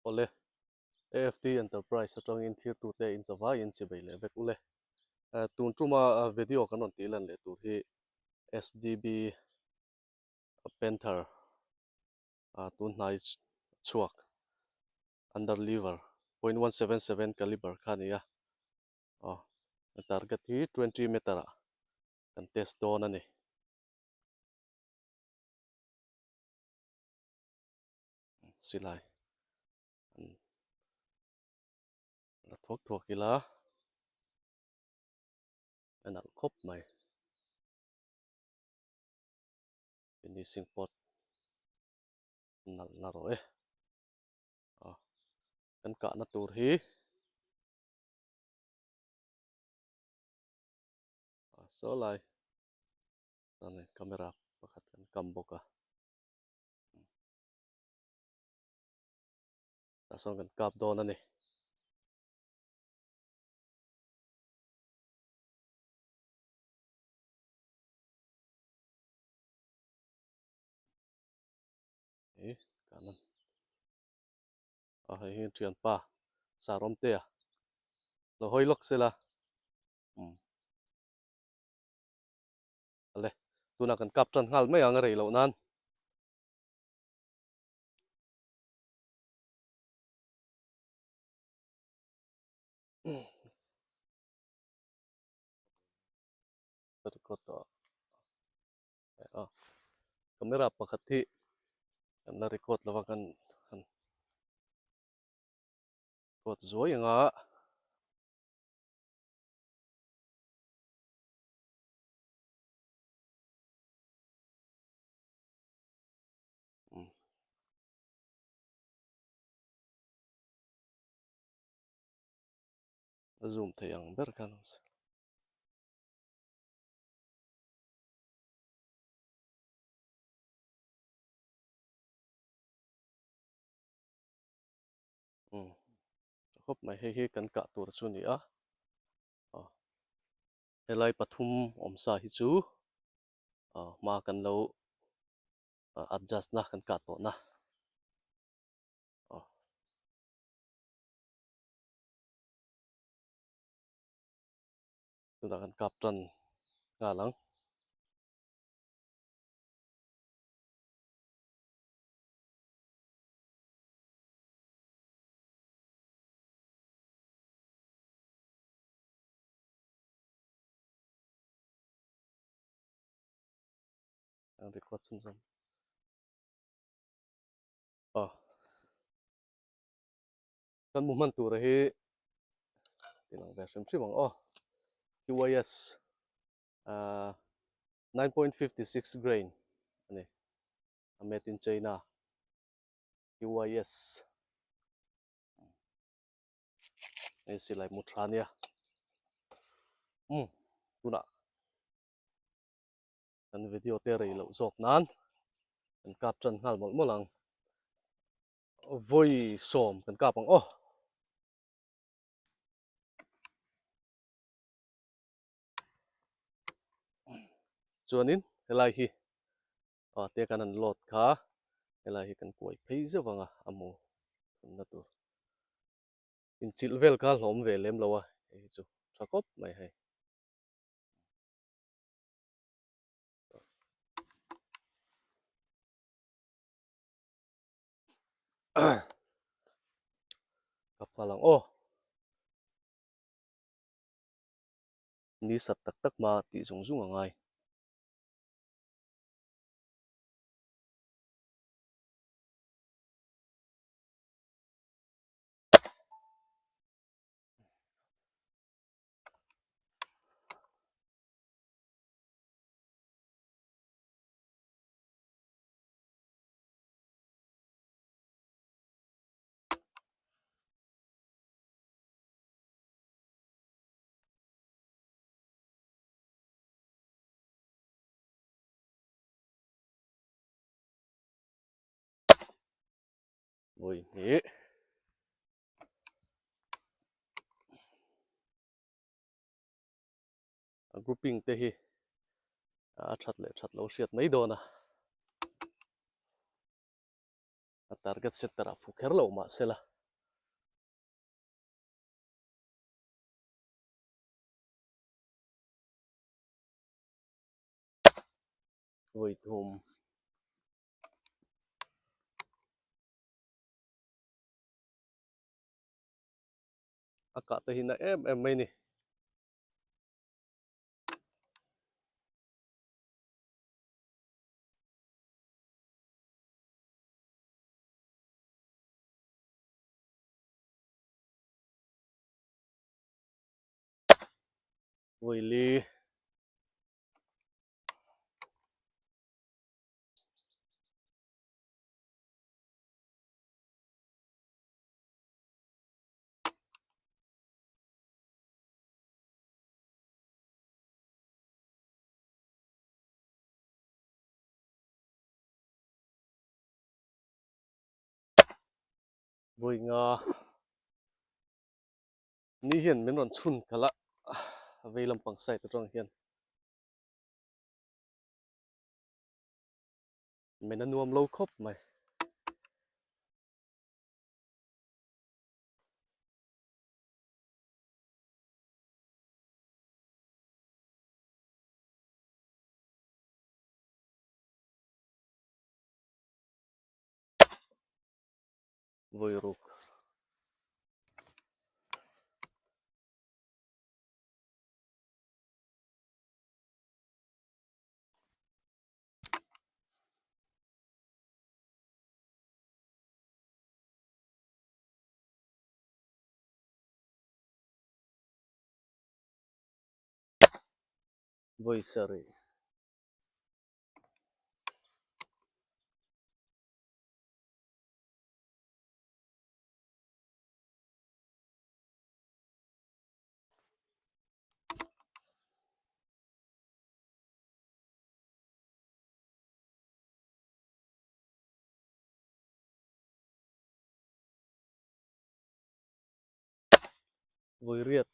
Awle, AFT Enterprise atangin thirtute in zavaiin chibei leh vek ule. Tun tuma video kan rawn tih lan leh tur hi SDB Panther tun hnai chhuak under lever .177 caliber kha a ni a. Target hi 20 meter ah kan test dawn a ni. Silai an la thuak thuak ila a nalh khawp mai finishing pawt nalh na rawh e a kan kahna tur hi a saw lai chuan camera pakhat kan kam bawk a. Tah sawn kan kap dawn a ni. Hei kan a hei hi thianpa Sarawmtea lo hawi lawk sela umm. Ale tunah kan kap tan nghal mai ang a rei loh nan. Record tawh a camera pakhat hi kan la record lova kan han record zuai anga. A zoom thei ang ber khan awm se. Umm khawp mai hei hi kan kah tur chu a ni a. Helai pathum awmsa hi chu hma kan lo adjust na kan kah tawh na tunah kan kap tan nghal ang. Ang record chhunzawm aw kan mu hman tura hi tilang ve hrim hrim ang aw QYS ah 9.56 grain ani a made in China QYS Hei silai mu tha nia umm tunah kan video te rei loh zawk nan kan kap tan nghal mawlh mawlh ang vawi sawm kan kap ang aw. Chuanin helai hi ah te kan han load kha helai hi kan kuai phei zeuh vang a a mu thunna tur inchilh vel kha hlawm ve lem lo a hei hi chu tha khawp mai hei. Ka phal ang aw ni sat tak tak hma tih zung zung a ngai. Vawi hnih. A grouping te hi a that leh that lo hriat mai dawn a. A target center ah fu kher lo mahse la. Vawi thum. A kah te hi na em em mai ni. Vawi li. Vawi nga ni hian min rawn chhun khalh a, vei lampang side atang hian. Men a nuam lo khawp mai. Vawi ruk. Vawi sarih. Vawi riat.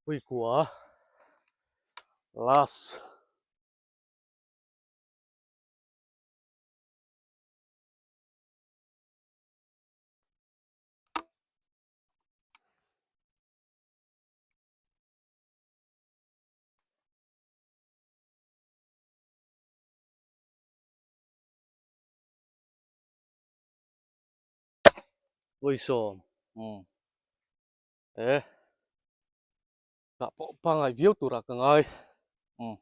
Ui kua last. Vawi sawm umm e tah pawh pangngai viau turah ka ngai umm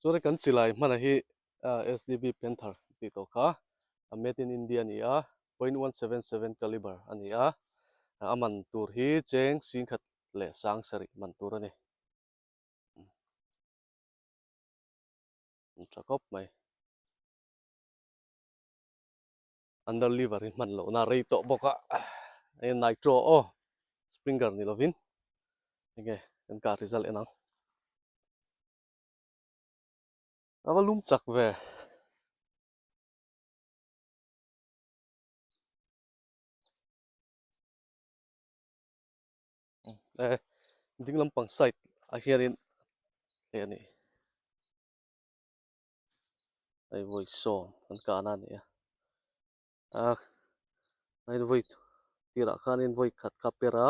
chuan kan silai hmana hi SDB Panther tih tawh kha a made in India a ni a 0.177 caliber a ni a a man tur hi cheng singkhat leh sang sarih man tur a ni. Tha khawp mai. Under lever hi hman lohna rei tawh bawk a, hei nitro aw springer ni lovin enge kan car result en ang. A va lum chak ve. E ding lampang side ah hianin hei a ni. Hei vawi sawm kan kahna a ni a a hei vawi tirah khanin vawi khat ka per a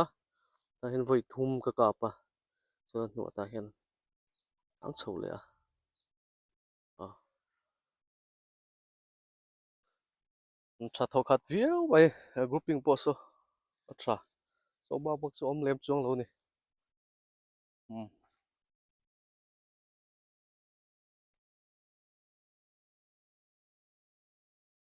tah hian vawi thum ka kap a chuan a hnuah tah hian an chho leh a a tha thaw khat viau mai he grouping pawh saw a tha saw bak bak chu a awm lem chuang lo a ni.